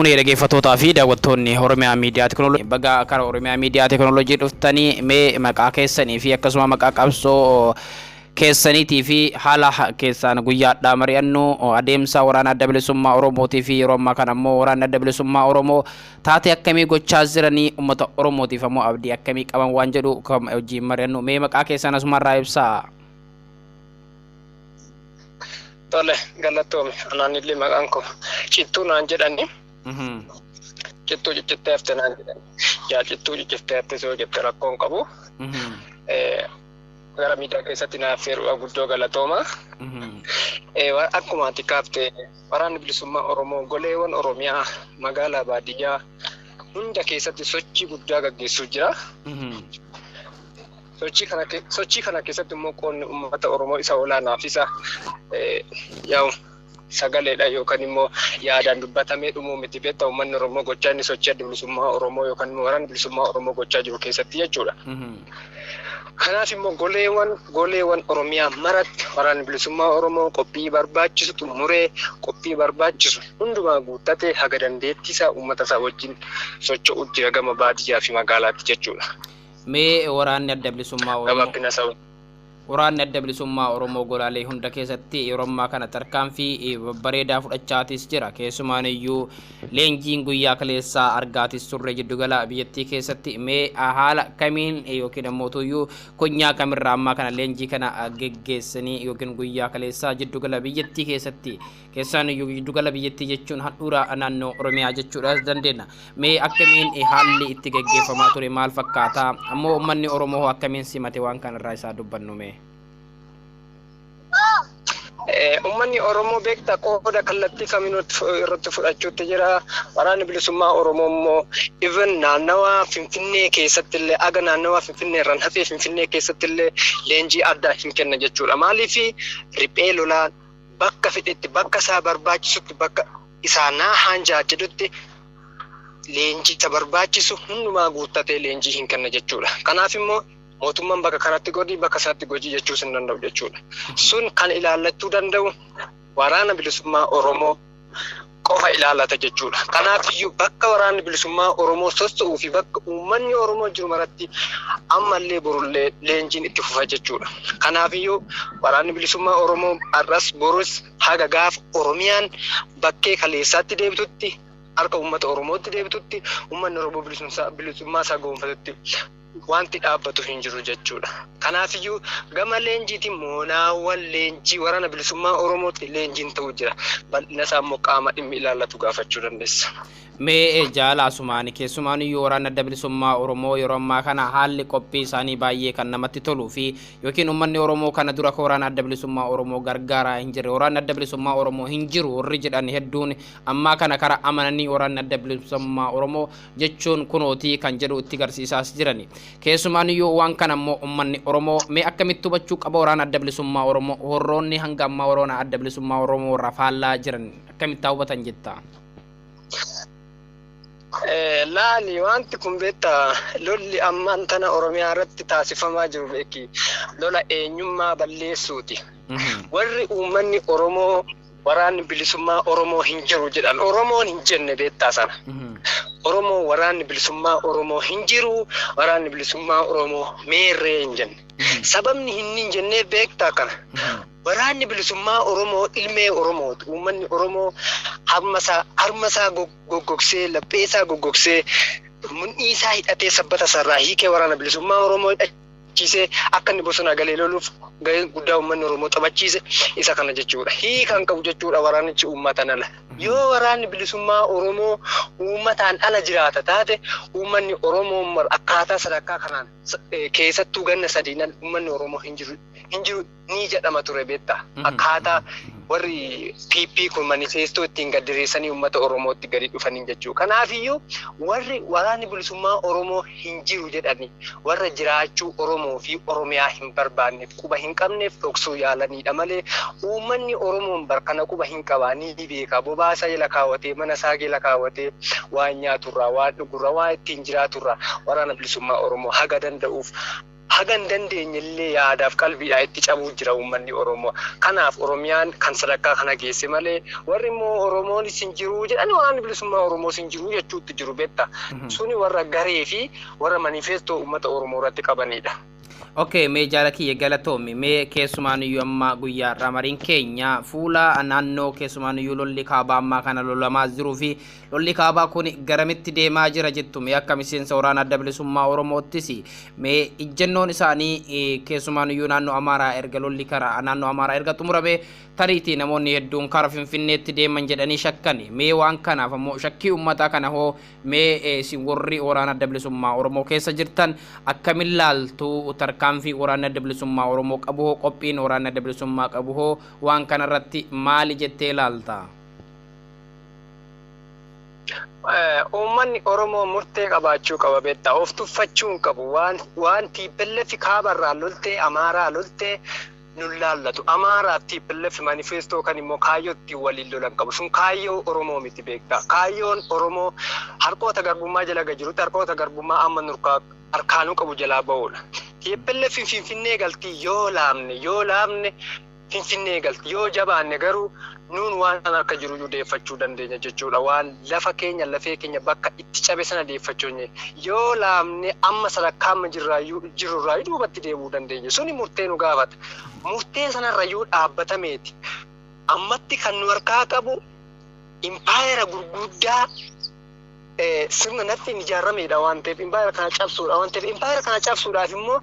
Fuunee dhaggeeffattootaa fi daawwattoonni Oromiyaa Miidiyaa Teekinooloojii baga karaa Oromiyaa Miidiyaa Teekinooloojii dhuftanii mee maqaa keessanii fi akkasuma maqaa qabsoo keessaniitii fi haala keessaan guyyaadhaa mari'annu adeemsa waraana adda bilisummaa Oromootii fi yeroo ammaa kana ammoo waraanni adda bilisummaa Oromoo taatee akkamii gochaa jiranii uummata Oromootiif ammoo abdii akkamii qaban waan jedhu kan wajjin mari'annu mee maqaa keessan asumarraa ibsaa. Tole galatoomi anaan illee maqaan koo Cittuu naan jedhani. Cittuu ciccittee hafte naan jedhani. Yaa cittuu ciccittee hafte soo jette rakkoon qabu. Gara miidiyaa keessatti naaf feerudha guddoo galatooma. Akkuma ati kaafte waraanni bilisummaa Oromoo goleewwan Oromiyaa magaalaa baadiyyaa hunda keessatti sochii guddaa gaggeessuu jira. Sochii kana keessatti immoo qoonni uummata Oromoo isa olaanaa fi isa yaa'u sagaleedha yookaan immoo yaadaan dubbatamee dhumuu miti beektaa uummanni Oromoo gochaa inni sochii adda bilisummaa Oromoo yookaan immoo waraanni bilisummaa Oromoo gochaa jiru keessatti jechuudha. Kanaaf immoo goleewwan Oromiyaa maratti waraanni bilisummaa Oromoo qophii barbaachisu xumuree qophii barbaachisu hundumaa guuttatee haga dandeettii isaa uummata isaa wajjin socho'u jira gama baadiyyaa fi magaalaatti jechuudha. Mee waraanni adda bilisummaa Oromoo Gabaabina isaa Waraanni adda bilisummaa Oromoo golaalee hunda keessatti yeroo ammaa kana tarkaanfii babbareedaa fudhachaatis jira. Keessumaan iyyuu leenjiin guyyaa kaleessaa argaatis turre jiddugala biyyattii keessatti mee haala kamiin yookiin ammoo iyyuu konyaa kamirraa ammaa kana leenjii kana geggeessanii yookiin guyyaa kaleessaa jiddugala biyyattii keessatti keessaan iyyuu jiddugala biyyattii jechuun handhuura naannoo Oromiyaa jechuudha dandeenya. Mee akkamiin haalli itti geggeeffamaa ture maal fakkaata? Ammoo uummanni Oromoo hoo akkamiin simate waan kanarraa isaa dubbannu mee? Uummanni Oromoo beektaa qooda kallattii kamiinuu irratti fudhachuutti jira. Waraanni bilisummaa Oromoo immoo even naannawaa Finfinnee keessatti illee aga naannawaa Finfinnee irraan hafee Finfinnee keessatti illee leenjii addaa hin kenna jechuudha. Maaliif riphee lolaa bakka fedhetti bakka isaa barbaachisutti bakka isaa naa haanjaa jedhutti leenjii isa barbaachisu hundumaa guuttatee leenjii hin kenna jechuudha. Kanaaf immoo mootummaan bakka kanatti godhi bakka sanatti godhi jechuus hin danda'u jechuudha. Sun kan ilaallachuu danda'u waraana bilisummaa Oromoo qofa ilaallata jechuudha. Kanaaf iyyuu bakka waraanni bilisummaa Oromoo socho'uu fi bakka uummanni Oromoo jiru maratti ammallee borullee leenjiin itti fufa jechuudha. Kanaaf iyyuu waraanni bilisummaa Oromoo har'as borus haga gaafa Oromiyaan bakkee kaleessaatti deebitutti harka uummata Oromootti deebitutti uummanni Oromoo bilisummaa isaa goonfatutti wanti dhaabbatu hin jiru jechuudha. Kanaafiyyuu gama leenjiitiin moonaawwan leenjii waraana bilisummaa Oromootti leenjiin ta'u jira. Bal'ina isaa immoo qaama dhimmi ilaallatu gaafachuu dandeessa. Mee jaala asumaani keessumaan iyyuu waraanni adda bilisummaa Oromoo yeroo ammaa kana haalli qophii isaanii baay'ee kan namatti toluu fi yookiin uummanni Oromoo kana dura akka waraana adda bilisummaa Oromoo gargaaraa hin jirre waraanni adda bilisummaa Oromoo hin jiru warri jedhan hedduun ammaa kana kara amananii waraanni adda bilisummaa Oromoo jechuun kunootii kan jedhu itti garsiisaas jirani. Keessumaan iyyuu waan kana immoo uummanni Oromoo mee akkamitti hubachuu qaba waraana adda bilisummaa Oromoo warroonni hanga ammaa waraana adda bilisummaa Oromoo irraa faallaa jiran akkamitti hubatan jetta? Laali wanti kun beektaa lolli ammaan tana Oromiyaa irratti taasifamaa jiru beeki lola eenyummaa balleessuuti. Warri uummanni Oromoo waraanni bilisummaa Oromoo hin jiru jedhan Oromoon hin jenne beektaa sana. Oromoo waraanni bilisummaa Oromoo hin jiru waraanni bilisummaa Oromoo meerree hin jenne. Sababni inni hin jenneef beektaa kana. Waraanni bilisummaa Oromoo ilmee Oromooti. Uummanni Oromoo harma isaa goggogsee laphee isaa goggogsee mudhii isaa hidhatee sabbata isaarraa hiikee waraana bilisummaa Oromoo hidhachiisee akka inni bosona galee loluuf gahee guddaa uummanni Oromoo taphachiise isa kana jechuudha. Hiikan qabu jechuudha waraanichi uummataan ala. Yoo waraanni bilisummaa Oromoo uummataan ala jiraata taate uummanni Oromoo akkaataa sadarkaa kanaan keessattuu ganna sadiinan uummanni Oromoo hin jiru ni jedhama ture beektaa. Akkaataa warri PP kun manifeestoo ittiin gad diriirsanii uummata Oromootti gadi dhufaniin jechuudha. Kanaafiyyuu warri waraanni bilisummaa Oromoo hin jiru jedhanii warra jiraachuu Oromoo fi Oromiyaa hin barbaanneef quba hin qabneef dhoksuu yaalanidha malee uummanni Oromoon barkana quba hin qabaa ni beeka. Bobaa isaa jala kaawwatee mana isaa jala kaawwatee waan nyaaturraa waan dhugurraa waan ittiin jiraaturraa waraana bilisummaa Oromoo haga danda'uuf Hagan dandeenye illee yaadaaf qalbiidhaa itti cabuu jira uummanni Oromoo. Kanaaf Oromiyaan kan sadarkaa kana geesse malee warri immoo Oromoon isin jiruu jedhani waraanni bilisummaa Oromoo isin jiruu jechuutti jiru beekta. Suni warra garee fi warra manifeestoo uummata Oromoo irratti qabanidha. Okay, mee jaala kiyya galatoomi. Mee keessumaanuyyuu amma guyyaa har'aa mariin keenya fuula naannoo keessumaanuyyuu lolli kaabaa ammaa kana lolamaa jiruu fi lolli kaabaa kun garamitti deemaa jira jettu mee akka miseensa waraana adda bilisummaa Oromoottis mee ijjennoon isaanii keessumaanuyyuu naannoo Amaaraa erga lolli karaa naannoo Amaaraa erga xumurame tariitii namoonni hedduun karaa Finfinneetti deeman jedhanii shakkani. Mee waan kanaaf ammoo shakkii uummataa kana hoo mee isin warri waraana adda bilisummaa Oromoo keessa jirtan akkamiin laaltu tarkaanfii waraana adda bilisummaa Oromoo qabu hoo qophiin waraana adda bilisummaa qabu hoo waan kanarratti maali jettee laalta? Uummanni Oromoo murtee qabaachuu qaba beektaa. Of tuffachuu hin qabu. Waan TPLF kaabarraa loltee Amaaraa loltee nun laallatu. Amaaraaf TPLF manifeestoo kan immoo kaayyoo ittiin waliin lolan qabu. Sun kaayyoo Oromoo miti beektaa. Kaayyoon Oromoo harkoota garbummaa jala jirutti harkoota garbummaa amma nurkaa harkaanuu qabu jalaa ba'uudha. TPLF Finfinnee galtii yoo laamne Finfinnee galti yoo jabaanne garuu nuun waan harka jiru deeffachuu dandeenya jechuudha. Waan lafa keenya lafee keenya bakka itti cabe sana deeffachuu yoo laamne amma sadarkaa amma jirurraayyuu duubatti deemuu dandeenya. Suni murtee nu gaafata. Murtee sanarrayyuu dhaabbatameeti. Ammatti kan nu harkaa qabu impaayera gurguddaa sirna natti hin ijaaramedha waan ta'eef impaayera kana cabsuudha waan ta'eef impaayera kana cabsuudhaaf immoo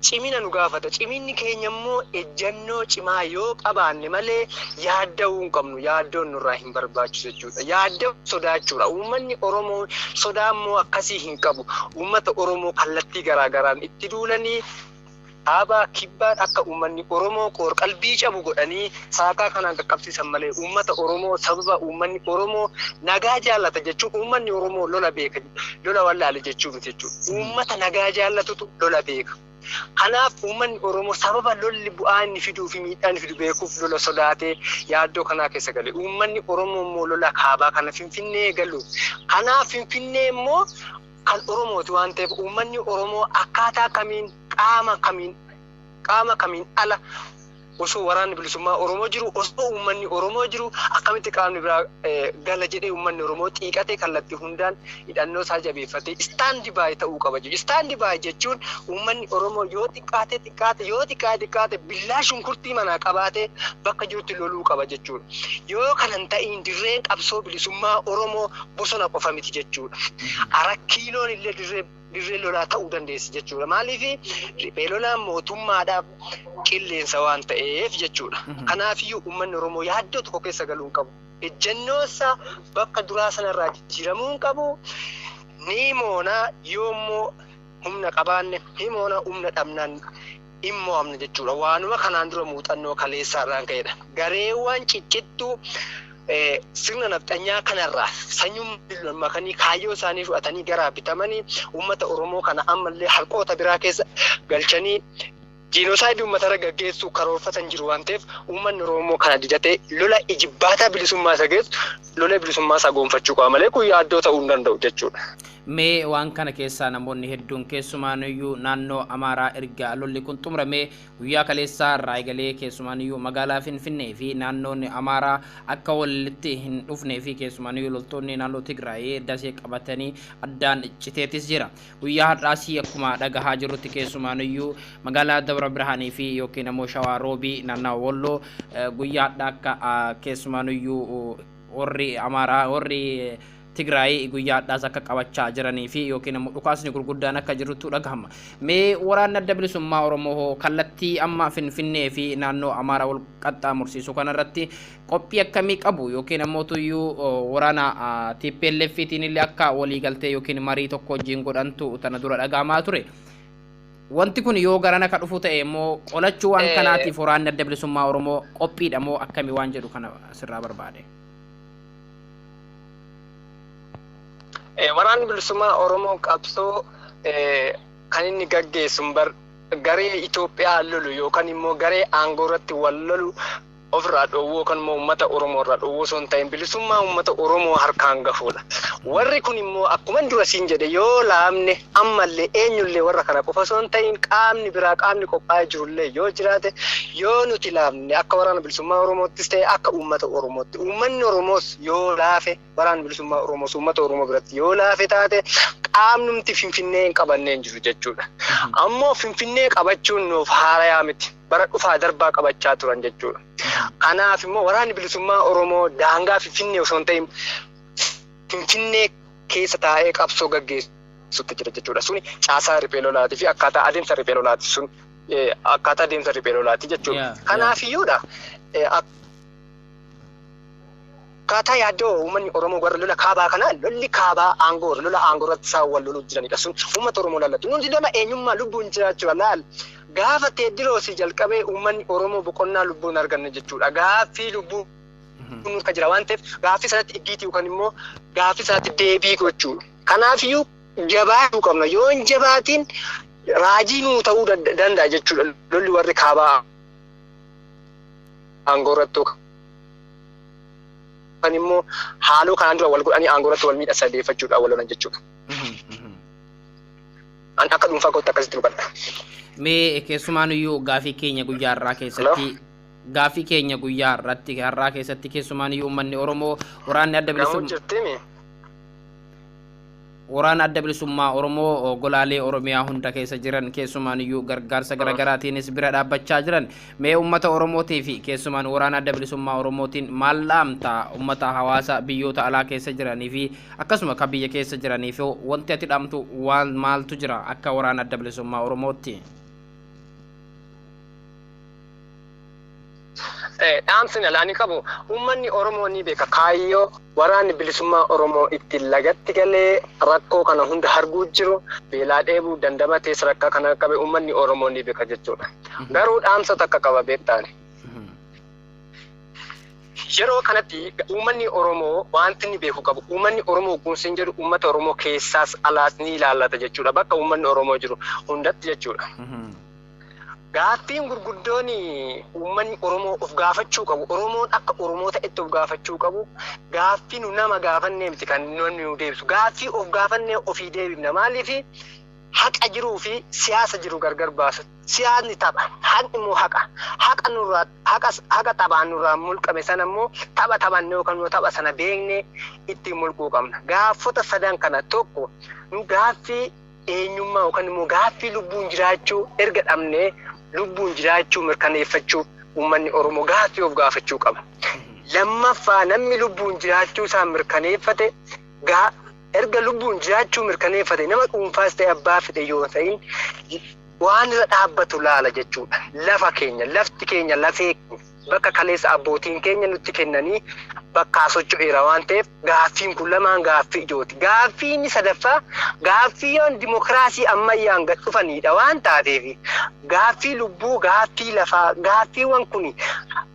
cimina nu gaafata. Ciminni keenya immoo ejjennoo cimaa yoo qabaanne malee yaadda'uu hin qabnu. Yaaddoon nurraa hin barbaachisu jechuudha. Yaadda'uu sodaachuudha. Uummanni Oromoo sodaa immoo akkasii hin qabu. Uummata Oromoo kallattii garaagaraan itti duulanii kaabaa kibbaan akka uummanni Oromoo qalbii cabu godhanii saaqaa kanaan qaqqabsiisan malee uummata Oromoo sababa uummanni Oromoo nagaa jaallata jechuun uummanni Oromoo lola beeka lola wallaale jechuu miti jechuudha. Uummata nagaa jaallatutu lola beeka. Kanaaf uummanni Oromoo sababa lolli bu'aa inni fiduu fi miidhaa inni fidu beekuuf lola sodaatee yaaddoo kanaa keessa gale. Uummanni Oromoo immoo lola kaabaa kana Finfinnee galu. Kanaaf Finfinnee immoo kan Oromooti waan ta'eef uummanni Oromoo akkaataa kamiin qaama kamiin ala osoo waraanni bilisummaa Oromoo jiru osoo uummanni Oromoo jiru akkamitti qaamni biraa gala jedhee uummanni Oromoo xiiqatee kallattii hundaan hidhannoo isaa jabeeffatee istaandi baay ta'uu qaba jechuudha. Istaandi baay jechuun uummanni Oromoo yoo xiqqaate billaa shunkurtii manaa qabaatee bakka jirutti loluu qaba jechuudha. Yoo kanan ta'iin dirreen qabsoo bilisummaa Oromoo bosona qofa miti jechuudha. Arakkiiloon illee dirree lolaa ta'uu dandeessi jechuudha. Maaliif riphee lolaan mootummaadhaaf qilleensa waan ta'eef jechuudha. Kanaafiyyuu uummanni Oromoo yaaddoo tokko keessa galuu hin qabu. Ejjennoo isaa bakka duraa sanarraa jijjiiramuu hin qabu. Ni moonaa yoommoo humna qabaanne ni moonaa humna dhabnaan hin mo'amne jechuudha. Waanuma kanaan dura muuxannoo kaleessaarraan ka'edha. Gareewwan ciccittuu sirna nafxanyaa kanarraa sanyummaa makanii kaayyoo isaanii fudhatanii garaa bitamanii uummata Oromoo kana ammallee harqoota biraa keessa galchanii jiinoosaayidii uummatarra gaggeessuu karoorfatan jiru waan ta'eef uummanni Oromoo kana didatee lola ijibbaataa bilisummaa isa geessu lola bilisummaa isaa gonfachuu qaba malee kun yaaddoo ta'uu hin danda'u jechuudha. Mee waan kana keessaa namoonni hedduun keessumaanuyyuu naannoo Amaaraa erga lolli kun xumuramee guyyaa kaleessaa irraa eegalee keessumaanuyyuu magaalaa Finfinnee fi naannoon Amaaraa akka walitti hin dhufnee fi keessumaanuyyuu loltoonni naannoo Tigraay dasee qabatanii addaan citeetis jira. Guyyaa har'aas akkuma dhagahaa jirrutti keessumaanuyyuu magaalaa Dabra Birhaanii fi yookiin ammoo Shawaa Roobii naannawaa Walloo guyyaa har'aa akka keessumaanuyyuu warri Amaaraa warri Tigraay guyyaa har'aas akka qabachaa jiranii fi yookiin ammoo dhukaasni gurguddaan akka jirutu dhagahama. Mee waraanni adda bilisummaa Oromoo hoo kallattii amma Finfinnee fi naannoo Amaaraa wal qaxxaamursiisu kanarratti qophii akkamii qabu yookiin ammoo tuyyuu waraana TPLF-tiin illee akka waliigaltee yookiin marii tokko wajjin godhantu tana dura dhagahamaa ture. Wanti kun yoo garana ka dhufu ta'e immoo qolachuu waan kanaatiif waraanni adda bilisummaa Oromoo qophiidha moo akkamii waan jedhu kana sirraa barbaade. Waraanni bilisummaa Oromoo qabsoo kan inni gaggeessu garee Itoophiyaa lolu yookaan immoo garee aangoo irratti wal lolu Ofirraa dhoowwuu yookaan immoo uummata Oromoo irraa dhoowwuu osoo hin ta'in bilisummaa uummata Oromoo harkaan gahuudha. Warri kun immoo akkuma dura siin jedhe, yoo laamne ammallee eenyullee warra kana qofa osoo hin ta'in qaamni biraa, qaamni qophaa'ee jirullee yoo jiraate, yoo nuti laamne akka waraana bilisummaa Oromoottis ta'e akka uummata Oromootti, uummanni Oromoos yoo laafe, waraana bilisummaa Oromoos uummata Oromoo biratti yoo laafe taate, qaamnumti Finfinnee hin qabannee hin jiru jechuudha. Ammoo Finfinnee qabachuun nuuf haarayaa miti. Bara dhufaa darbaa qabachaa turan jechuudha. Kanaaf immoo waraanni bilisummaa Oromoo daangaa Finfinnee osoo hin ta'in Finfinnee keessa taa'ee qabsoo gaggeessutti jira jechuudha. Suni caasaa riphee lolaatii fi akkaataa adeemsa riphee lolaati, sun akkaataa adeemsa riphee lolaati jechuudha. Kanaafiyyuudha, akkaataa yaaddoo uummanni Oromoo warra lola kaabaa kanaa, lolli kaabaa aangoo, lola aangoo irratti isaan wal loluu jiranidha. Sun uummata Oromoo laallatu. Nuti lola eenyummaa lubbuun jiraachuudha laal. Gaafa Teediroosii jalqabee uummanni Oromoo boqonnaa lubbuun arganne jechuudha. Gaaffii lubbuu nurka jira waan ta'eef, gaaffii sanatti iggiitii yookaan immoo gaaffii sanatti deebii gochuudha. Kanaafiyyuu jabaachuu qabna. Yoo hin jabaatiin raajii nuu ta'uu danda'a jechuudha. Lolli warri kaabaa aangoo irratti yookaan immoo haaloo kanaan dura wal godhanii aangoo irratti wal miidha sadeeffachuudhaan wal lolan jechuudha. An akka dhuunfaa kootti akkasitti hubadha. Mee keessumaanuyyuu gaafii keenya guyyaa har'aa keessatti, gaafii keenya guyyaa har'aatti har'aa keessatti, keessumaanuyyuu uummanni Oromoo waraanni adda bilisummaa, waraana adda bilisummaa Oromoo golaalee Oromiyaa hunda keessa jiran keessumaanuyyuu gargaarsa garaagaraatiinis bira dhaabbachaa jiran, mee uummata Oromootii fi keessumaan waraana adda bilisummaa Oromootiin maal dhaamta? Uummata hawaasa biyyoota alaa keessa jiranii fi akkasuma kan biyya keessa jiranii fi wanti ati dhaamtu waan maaltu jira akka waraana adda bilisummaa Oromootti? Dhaamsi alaanii qabu, uummanni Oromoo ni beeka kaayyoo waraanni bilisummaa Oromoo ittiin lagatti galee rakkoo kana hunda arguu jiru, beelaa dheebuu dandamatee sadarkaa kana qabe uummanni Oromoo ni beeka jechuudha. Garuu dhaamsa takka qaba beektaani. Yeroo kanatti uummanni Oromoo wanti inni beeku qabu, uummanni Oromoo kunuunsin jedhu uummata Oromoo keessaas alaas ni ilaallata jechuudha, bakka uummanni Oromoo jiru hundatti jechuudha. Gaaffiin gurguddoon uummanni Oromoo of gaafachuu qabu, Oromoon akka Oromoo ta'etti of gaafachuu qabu, gaaffii nu nama gaafannee miti kan namni nu deebisu. Gaaffii of gaafannee ofii deebifna. Maaliif? Haqa jiruu fi siyaasa jiru gargar baasu. Siyaasni tapha, haqni immoo haqa. Haqa nurraa, haqa haqa taphaan nurraa mulqame sana immoo tapha taphanne yookaan immoo tapha sana beeknee ittiin mulquu qabna. Gaaffota sadan kana, tokko nu gaaffii eenyummaa yookaan immoo gaaffii lubbuun jiraachuu erga dhabnee lubbuun jiraachuu mirkaneeffachuuf uummanni Oromoo gaaffii of gaafachuu qaba. Lammaffaa, namni lubbuun jiraachuu isaa mirkaneeffate, erga lubbuun jiraachuu mirkaneeffate, nama dhuunfaas ta'e abbaa fedhe yoo ta'in, waan irra dhaabbatu laala jechuudha. Lafa keenya, lafti keenya, lafee bakka kaleessa abbootiin keenya nutti kennanii bakkaa socho'eera waan ta'eef, gaaffiin kun lamaan gaaffii ijooti. Gaaffii inni sadaffaa gaaffiiwwan dimokiraasii ammayyaan gad dhufanidha waan taateef, gaaffii lubbuu, gaaffii lafaa, gaaffiiwwan kun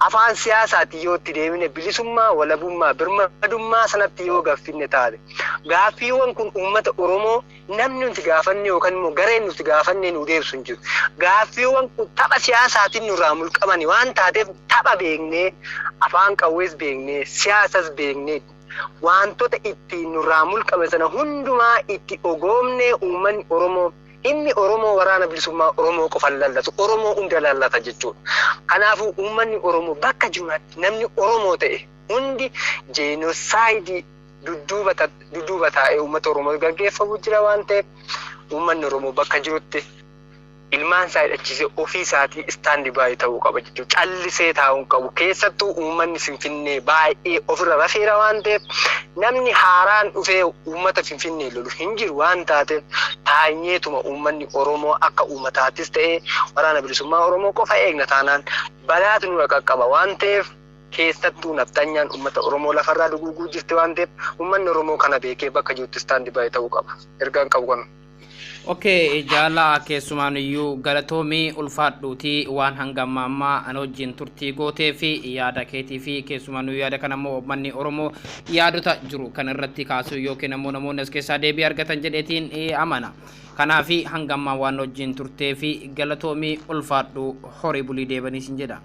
afaan siyaasaatti yoo itti deemine, bilisummaa, walabummaa, birmadummaa sanatti yoo gaaffinne taate, gaaffiiwwan kun uummata Oromoo namni nuti gaafanne yookaan immoo gareen nuti gaafanne nu deebisu hin jiru. Gaaffiiwwan kun tapha siyaasaatiin nurraa mulqamani waan taateef, tapha beeknee, afaan qawwees beeknee, siyaasas beeknee, wantoota ittiin nurraa mulqame sana hundumaa itti ogoomnee, uummanni Oromoo, inni Oromoo waraana bilisummaa Oromoo qofa lallatu, Oromoo hunda lallata jechuudha. Kanaafuu uummanni Oromoo bakka jirutti, namni Oromoo ta'e hundi jeenoosaayidii dudduuba taa'ee uummata Oromoo gaggeeffamu jira waan ta'eef, uummanni Oromoo bakka jirutti ilmaan isaa hidhachiisee ofii isaatii stand by ta'uu qaba jechuudha. Callisee taa'uu qabu. Keessattuu uummanni Finfinnee baay'ee ofirra rafeera waan ta'eef, namni haaraan dhufee uummata Finfinnee lolu hin jiru waan taateef, taanyeetuma uummanni Oromoo akka uummataatis ta'ee waraana bilisummaa Oromoo qofa eegna taanaan balaatu nurra qaqqaba waan ta'eef, keessattuu nafxanyaan uummata Oromoo lafarraa duguuguu jirti waan ta'eef, uummanni Oromoo kana beekee bakka jirutti stand by ta'uu qaba. Ergaan qabu kana. Okay, jaala, keessumaan iyyuu galatoomii, ulfaadhuutii waan hanga ammaa ammaa ana wajjin turtii gootee fi yaada keetii fi keessumaan yaada kana immoo uummanni Oromoo yaadota jiru kan irratti kaasuu yookiin ammoo namoonni as keessaa deebii argatan jedheetiin amana. Kanaafi hanga ammaa waan wajjin turtee fi galatoomii, ulfaadhu, horii bulii, deebanii sin jedha.